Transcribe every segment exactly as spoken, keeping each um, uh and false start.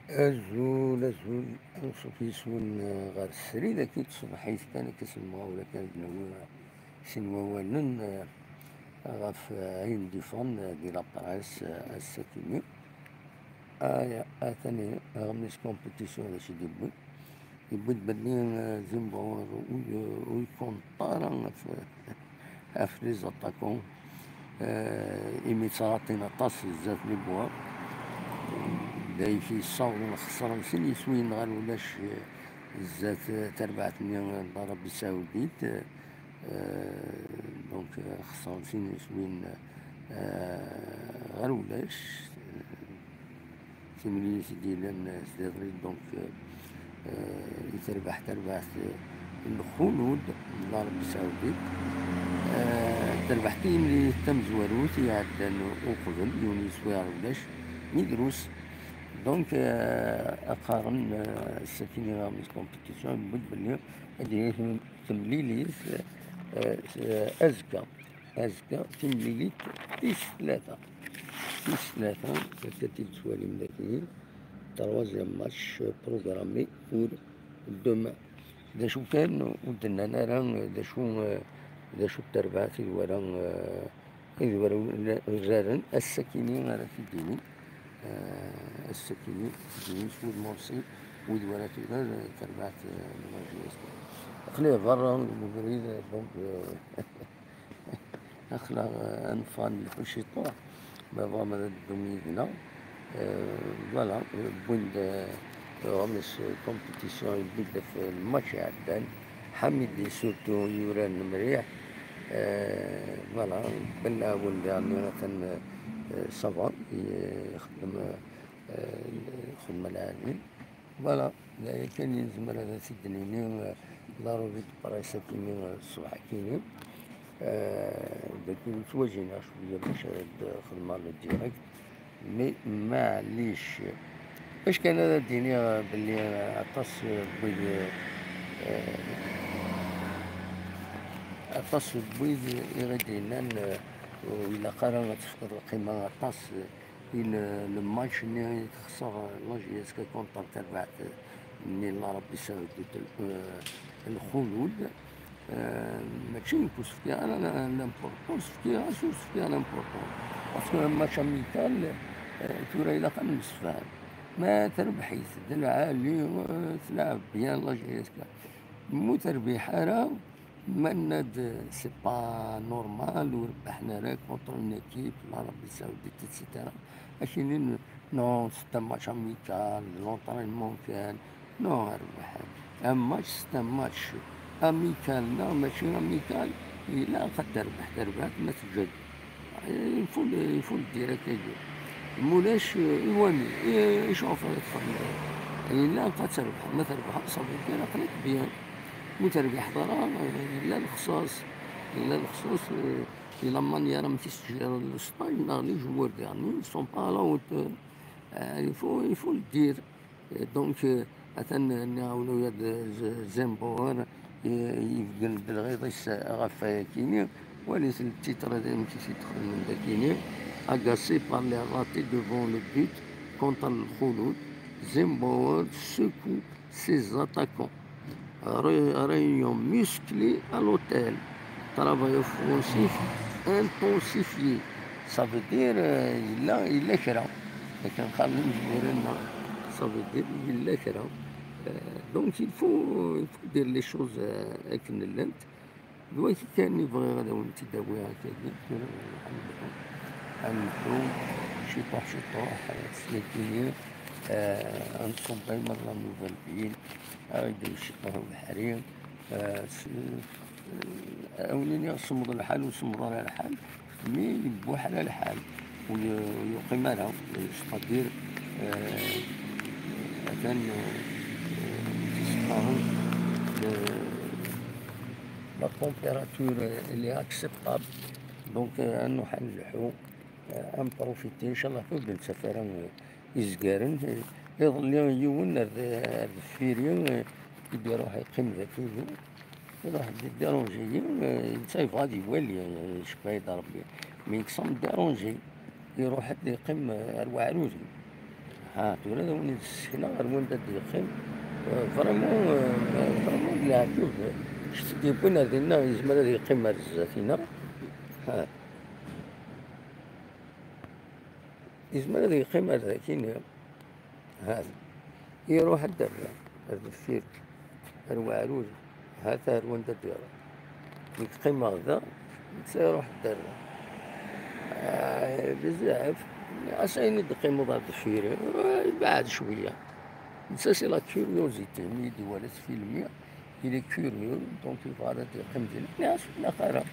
Azul, azul, anṣuf yes-wen, eh, ɣer srid-agi n tṣebḥit kan, akka s lemɣawla kan ad d-nawi sin wawalen, eh, ɣef, eh, ayen d-iffɣen, eh, di la presse, eh, ass-akini. Aya, atan aɣmis compétition d acu i d-yewwi. Yewwi-d belli, eh, Zimbawer ur, ur yconte ara ɣef, ɣef les attaquants, eh, imi ttɣaṭin aṭas zdat les buts. D ayek yessawḍen xeṣren sin yiswiyen ɣer ulac, eh, zdat, eh, terbaɛt-nni n Arabie Saoudite. Eh, donc, eh, xeṣren sin yiswiyen, eh, ɣer ulac. Timlilit i d-yellan, eh, s iḍelli, donc, eh, eh, i terbaḥ terbaɛt, eh, n Lxulud n Arabie Saoudite. Eh, terbaḥ timlilit tamezwarut i iɛeddan uqbel, yiwen yiswi ɣer ulac, mi drus. Donc, eh, qqaren, eh, ass-akini ɣer compétition, yewwi-d belli ad d-yili temlilit, eh, eh, azekka. Azekka, timlilit tis tlata. Tis tlata, akka i d-tettwalim dagi, troisième match programmé pour demain. D acu kan, ur d-nnan ara d acu, d acu n terbaɛt i d wara, eh, i d wara uraren ass-akini ara t-id-iwin. Eh, ass-akini, s wid Mursi, wid wara turar, eh, terbaɛt, eh, n la J S K. Aql-i berra deg ubrid, eh, donc, eh, aql-aɣ, eh, ad neffeɣ ad nleḥḥu ciṭuḥ, ma tebɣam ad d-teddum yid-neɣ. Eh, voilà, eh, wwin-d, eh, ɣer-s, eh, compétition, yewwi-d ɣef lmatch iɛeddan. Ḥamidi surtout yuraren mliḥ. Eh, voilà, Ben Awen daɣen atan, eh, ça va, ixeddem, eh, lxedma lɛali. Voilà, d aya kan i nezmer ad t-id-nini, eh, la revue de presse akini, eh, ṣṣbeḥ akini. Eh, dagi ttwajinaɣ cwiya bac ad xedmeɣ le direct, mais maɛlic. Bac kan ad d-iniɣ belli aṭas n wid, eh, aṭas n wid i ɣ-d-yennan, eh, ur ilaq ara ad tefkeḍ lqima aṭas i le, le match-nni i texṣer la J S K contre terbaɛt-nni n l'Arabie Saoudite, eh, Lxulud. Eh, mačči nekk ur s-fkiɣ ara l'importance, fkiɣ-as ur s-fkiɣ l'importance. Parce que un match amical, eh, tura ilaq ad nemsefham. Ma terbeḥ-it d lɛali, eh, tleɛɛeb bien la J S K. Ma ur terbiḥ ara, ma nenna-d c'est pas normal, ur rebḥen ara contre une équipe, l'Arabie Saoudite, et cetera. Akini, non, c'est un match amical, l'entraînement kan. Non, a rrbeḥ. Un match, c'est un match. Amical neɣ mačči amical, ilaq ad terbeḥ terbaɛt ma teǧǧa-d. Il faut le, il faut le dire akka-agi. Mulac, eh, iwani, eh, icuɣef ara txedmeḍ? Ilaq ad terbeḥ, ma terbeḥ, ça veut dire aql-ak bien. Ur terbiḥeḍ ara, eh, yella lexṣaṣ, yella lexṣaṣ, eh, di la manière amek i s-tjiriḍ le stage, neɣ les joueurs derniers ne sont pas à la hauteur. Eh, il faut, il faut le dire. Eh, donc, eh, atan, eh, nniɣ-awen ula d, eh, Z-, Zembauer, eh, yebdel-d lɣiḍ-is ɣef wayakini. Walit le titre d amek i t-id-xedmen dakini. Agacé par les ratés devant le but contre Lxulud, Zembauer secoue ses attaquants. Ré-, réunion musclée à l'hôtel. Travail offensif intensifié. Ça veut dire, euh, yella, yella kra. Akken qqaren imezwura-nneɣ, ça veut dire yella kra. Euh, donc il faut, il faut dire les choses, euh, akken llant. D wagi kan i bɣiɣ ad awen-tt-id-awiɣ akka-agi. Tura ad neddu ciṭuḥ ciṭuḥ, eh, s yakini, eh, ad nṣubb ay merra nnuba n lbir, ad aɣ-d-yawi ciṭuḥ ubeḥri, eh, s-, eh, ad awen-iniɣ semmeḍ lḥal ur semmeḍ ara lḥal, mi yebbuḥ ara lḥal, ur y-, ur yuqim ara, c'est-à-dire, eh, atan, eh, eh, tis qqaren, eh, la température, eh, elle est acceptable. Donc, eh, ad nruḥ ad nleḥḥu, eh, ad nprofiti, inchallah ur d-nettaf ara, eh, izgaren. Eh, iḍelli yiwen ar d-, ar deffir-i, eh, i d-iruḥ yeqqim daki-ni. Iruḥ d-, déranger-yi, eh, netta yebɣa ad iwali, eh, cebba-yi-d Rebbi. Mais il semble déranger. Iruḥ ad yeqqim, eh, ar weɛrur-iw. Ha, tura ad awen-id-ssekneɣ ar wanda d-yeqqim. Eh, vraiment, eh, vraiment d leɛǧeb. Kečč d-yewwin ar dinna, yezmer ad yeqqim ar zdat-ina. Ha. Yezmer ad yeqqim ar daki-nni. Ha. Iruḥ ad d-, ar deffir, ar weɛrur. Ha-t ar wanda d-iruḥ. Nekk qqimeɣ da, netta iruḥ dderya. Ah, bezzaf. Ɣas ayen i d-teqqimeḍ ar deffir, ah, beɛɛed cwiya. Netta, c'est la curiosité, mi d-iwala tfilmi, il est curieux, donc yebɣa ad d-yeqqim din. Nniɣ-as ur ilaq ara.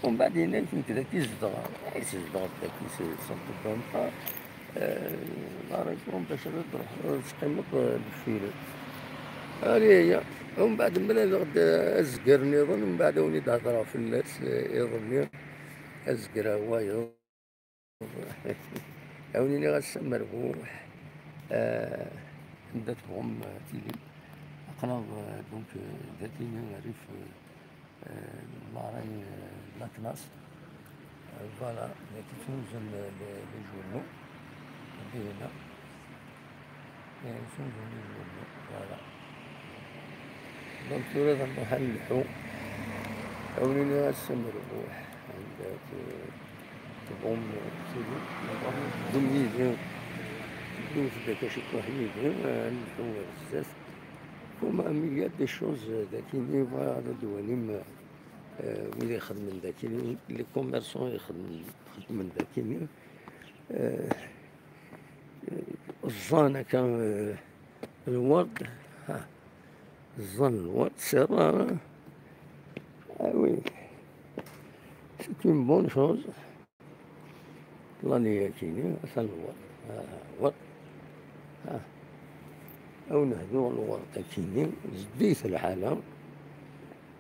Umbeɛd yenna-ak nekk daki zedɣeɣ. Ay, tzedɣeḍ daki, c'est, ça ne te donne pas. Eh, la raison bac ad truḥeḍ ad teqqimeḍ, eh, deffir. Ari aya. Umbeɛd mlaleɣ-d azger nniḍen, umbeɛd ad wen-id-hedreɣ fell-as, eh, iḍelli. Azger-a wayeḍ. Ad wen-iniɣ ass amerbuḥ. Eh, anda tebɣum, eh, tilim. Aql-aɣ, eh, donc, eh, datini rrif, eh, euh, l'oreille, euh, de l'Atlas. Euh, voilà, il y a quelque chose, le, le, les journaux. Bien là. Il y a quelque chose, les journaux. Voilà. Donc, tura ad nruḥ ad nelḥu. Awen-iniɣ ass amerbuḥ. Anda t-, tebɣum, tebɣum yid-i. Yiwet deg acu yid-i, ad nelḥu ar zdat. Comme un milliard de choses, euh, daki, bɣiɣ ad d-twalim, euh, wid ixeddmen daki, les commerçants ixeddmen, xeddmen daki, euh, ẓẓan akka, euh, lwerd, ha, ẓẓan lwerd, c'est rare, hein. Ah oui, c'est une bonne chose. Ṭṭlani akini, atan lwert. Ah, lwert. Ah. Aw nehdu lwert akini, zeddiget lḥala.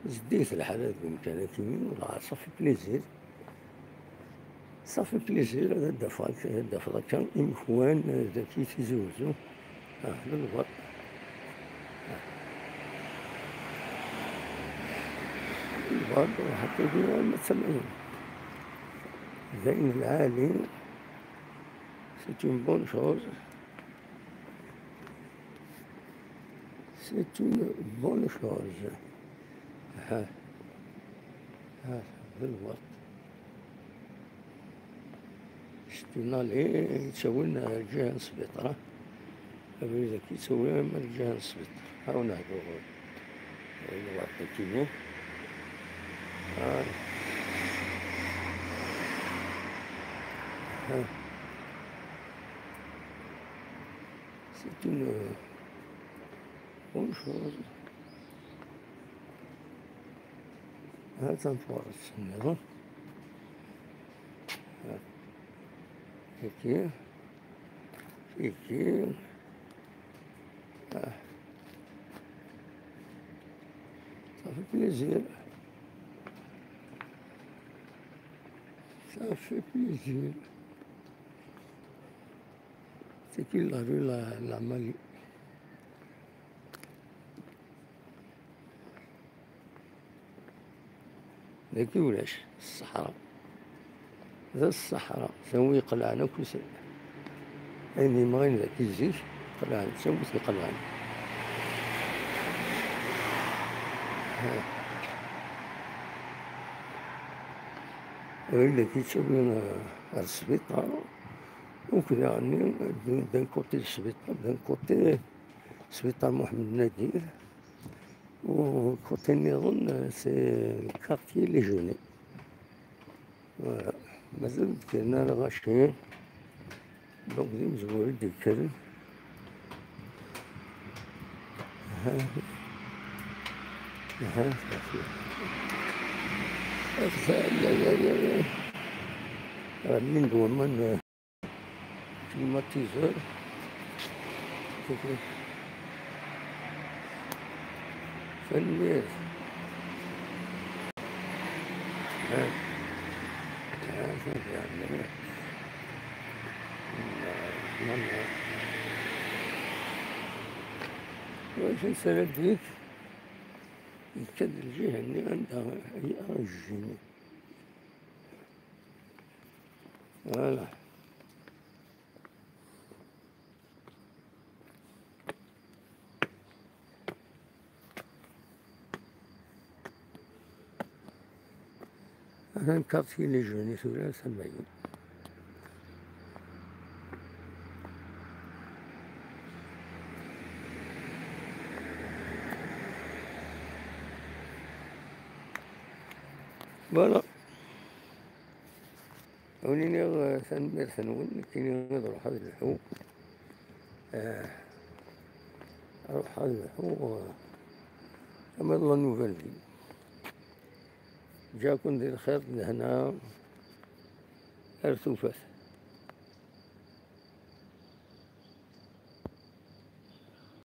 Zeddiget lḥala deg umkan akini, wala ça fait plaisir. Ça fait plaisir, ad d-afeɣ, ad d-afeɣ akka imekwan, eh, daki Tizi Wezzu. Ah, d lwert. Ah. Lwert, ḥaṭi di ma tsemɛin. D ayen lɛali, c'est une bonne chose. C'est une bonne chose. Ah. Ah, d lwert. C'est une allée, yettawin ar lǧiha n Sbiṭer. Abrid-agi yettawi arma ar lǧiha n Sbiṭer. Ad wen-nehdu lwert akini. Ah. Ah. C'est une, euh, bonne chose. Ha-tt-an twaɣit nniḍen. Ha. Tiki. Tiki. Ah. Ça fait plaisir. Ça fait plaisir. C'est qui la rue la, la Mali. Dagi ulac ṣṣeḥra. D ṣṣeḥra. Tawi iqelɛen akk s-, ayen yemɣin dagi zik, qelɛen, tawi iqelɛen. Ha. Ayen dagi yettawi, eh, ar sbiṭar, akk daɣen, d'un côté sbiṭar, d'un côté sbiṭar Muḥemmed Nadir. U côté nniḍen, c'est le quartier Lejeuner. Voilà. Mazal ur d-kkren ara lɣaci. Donc, d imezwura i d-yekkren. Aha. Aha, safi. Rnin-d waman. Climatiseur. Tanemmirt. Ha. Ha, safi, ɛemmi. Bismillah ar-Rahman ar-Rahim. Wa acu nessaram zik? Yekka-d lǧiha-nni anda ay aɣ-jjin. Voilà. Atan carte qui les jeunes i tura, ça me va. Voilà. Awen-iniɣ, eh, tanemmirt-nwen, nekkini ad ruḥeɣ ad lḥuɣ. Eh, ad ruḥeɣ ad lḥuɣ, eh, ama d la nouvelle vie. Ǧǧa-ken di lxir d lehna. Ar tufat.